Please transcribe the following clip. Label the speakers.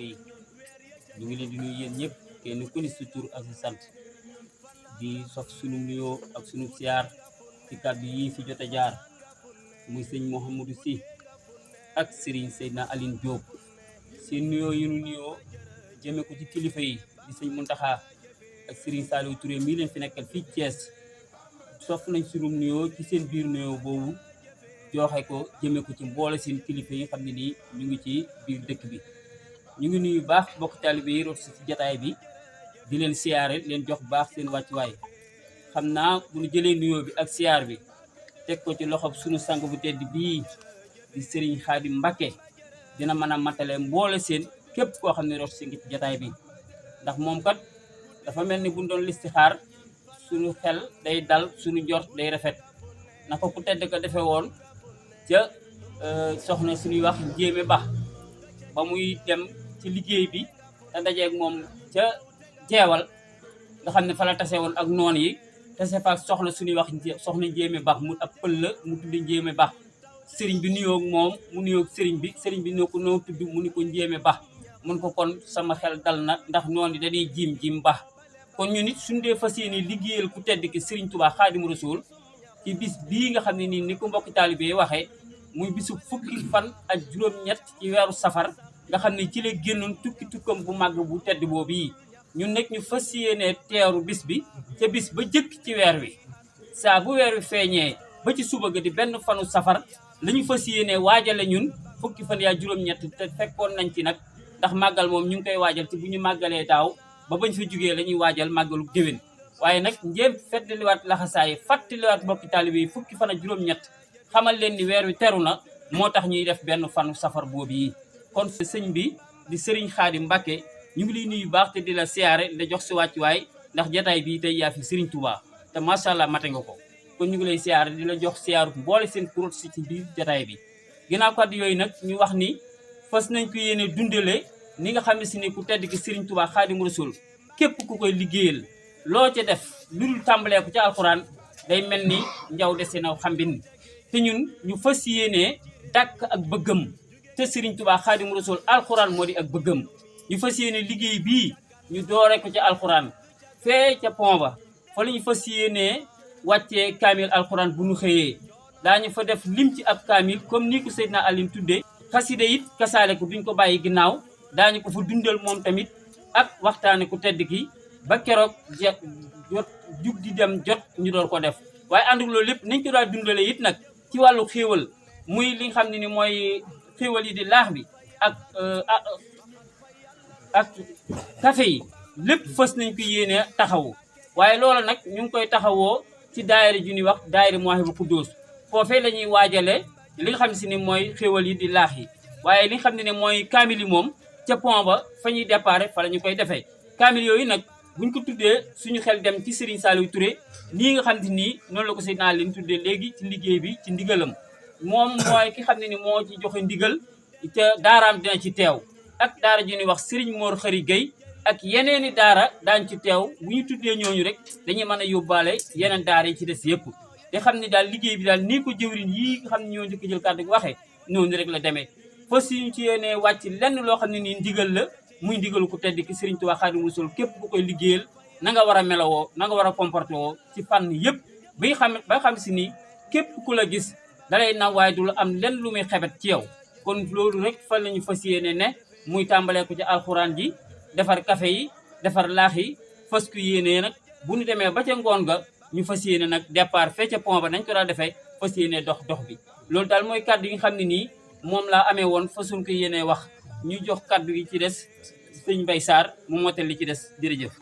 Speaker 1: yi ñu ngi leen di nuyu yéen ñëpp kenn ku ne sa tur ak sa sant di sof sunu nuyoo ak sunu siyaar ci kàddu yi fi jot a jaar muy sëñ Mouhamadou Sy ak Serigne Seydina Aline Diop seen nuyoo yi nu nuyoo jëme ko ci kilifa yi di sëñ Mountakha ak Serigne Saliou Touré mii leen fi nekkal fii Thiès sof nañ sunu nuyoo ci seen biir nuyoo boobu joxe ko jëme ko ci mboole seen kilifa yi xam ne nii ñu ngi ci biir dëkk bi ñu ngi nuyu baax bokk taalibe yi rot si jataay bi di leen siyaare leen jox baax seen wàccuwaay xam naa bu ñu jëlee nuyoo bi ak siyaar bi teg ko ci loxob sunu sang bu tedd bii di Serigne Khadim Mbacké dina mën a matale mboole seen képp koo xam ne rot si ngi ci jataay bi ndax moom kat dafa mel ni bu ñu doon listixaar sunu xel day dal sunu njort day rafet na ko ku tedd ko defee woon ca soxna suñuy wax njéeme ba muy dem ci liggéey bi te dajeeg moom ca jeewal nga xam ne fa la tase woon ak noon yi tase fa soxna suñuy wax soxna njéeme ba mu ab pël la mu tudd njéeme ba sëriñ bi nuyoog moom mu nuyoog sëriñ bi noo ko noo tudd mu ni ko njéeme ba mun ko kon sama xel dal na ndax noon yi dañuy jim ba kon ñu nit suñu dee fas yéene liggéeyal ku tedd ki Serigne Touba Xaadimu Rasuul ci bis bii nga xam ne nii ni ko mbokki taalibe yi waxee muy bisu fukki fan ak juróom-ñett ci weeru safar nga xam ne ci la génnoon tukkam bu màgg bu tedd boobu yi ñun nag ñu fas yéene teeru bis bi ca bis ba jëkk ci weer wi saa bu weer wi feeñee ba ci suba ga di benn fanu safar la ñu fas yéene waajale ñun fukki fan yaa juróom-ñett te fekkoon nañ ci nag ndax màggal moom ñu ngi koy waajal te bu ñu màggalee daaw ba bañ fa jugee la ñuy waajal màggalu déwén waaye nag njéem feddaliwaat laxasaay fàttaliwaat mbokki taalibe yi fukki fan ak juróom-ñett xamal leen ni weer wi teru na moo tax ñuy def benn fanu safar boobu yi kon sëñ bi di Serigne Khadim Mbacké ñu ngi lay nuyu baax te di la siyaare da jox si wàccuwaay ndax jataay bii tey yaa fi Serigne Touba te macha allah mate nga ko kon ñu ngi lay siyaare di la jox siyaaru mboole seen kuréel si ci biir jataay bi ginnaaw kàddu yooyu nag ñu wax ni fas nañ ko yéene dundale ni nga xam ne si ni ku tedd ki Serigne Touba Xaadimu Rasuul képp ku koy liggéeyal loo ca def lu dul tàmbalee ko ca alxuraan day mel ni njaw dese na xambin te ñun ñu fas yéene dàkk ak bëggam te Serigne Touba Xaadimu Rasuul alxuraan moo di ak bëggam ñu fas yéene liggéey bii ñu doore ko ca alxuraan fee ca pont ba fa la ñu fas yéene wàccee kaamil alxuraan bu ñu xëyee daañu fa def lim ci ab kaamil comme ni ko Seydina Aline tuddee xasida it kasaale ko duñ ko bàyyi ginnaaw daañu ko fa dundal moom tamit ak waxtaane ku tedd ki ba keroog jot jug di dem jot ñu door ko def waaye ànd ak loolu lépp nañ ko daal dundale it nag ci wàllu xéewal muy li nga xam ne ni mooy xéewal yi di laax bi ak café yi lépp fës nañ ko yéene taxawu waaye loola nag ñu ngi koy taxawoo ci daayira ju ñuy wax daayira Mawahibou Khoudoss foofee la ñuy waajale li nga xam ne si ni mooy xéewal yi di laax yi waaye li nga xam ne ne mooy kaamil yi moom ca pont ba fa ñuy déparé fa la ñu koy defee kaamil yooyu nag buñ ko tuddee suñu xel dem ci Serigne Saliou Touré nii nga xam ne nii noonu la ko Seydina leen tuddee léegi ci liggéey bi ci ndigalam moom mooy ki xam ne ni moo ci joxe ndigal ca daaraam dina ci teew ak daara ji ñuy wax Serigne Mor Khary Gueye ak yeneeni daara daañ ci teew bu ñu tuddee ñooñu rek dañuy mën a yóbbaale yeneen daara yi ci des yëpp te xam ne daal liggéey bi daal nii ko jëwriñ yii nga xam ne ñoo njëkk jël kàddu gi waxee noonu rek la demee fas ñu ci yéene wàcc lenn loo xam ne nii ndigal la muy ndigalu ku tedd ki Serigne Touba Xaadimu Rasuul képp ku koy liggéeyal na nga war a melowoo na nga war a comporté woo ci fànn yëpp ba xam si ni képp ku la gis dalay na waaye du la am lenn lu muy xebet ci yow kon loolu rek fan lañu fas yéene ne muy tàmbalee ko ci alxuraan ji defar café yi defar laax yi fas ku yéene nag bu ñu demee ba ca ngoon ga ñu fas yéene nag départ fee ca pont ba nañ ko daa defee fas yéene dox bi loolu daal mooy kàddu yi nga xam ne nii moom laa amee woon façon ko yéene wax ñu jox kàddu gi ci des sëñ Mbaye Sarr mu motal li ci des jërëjëf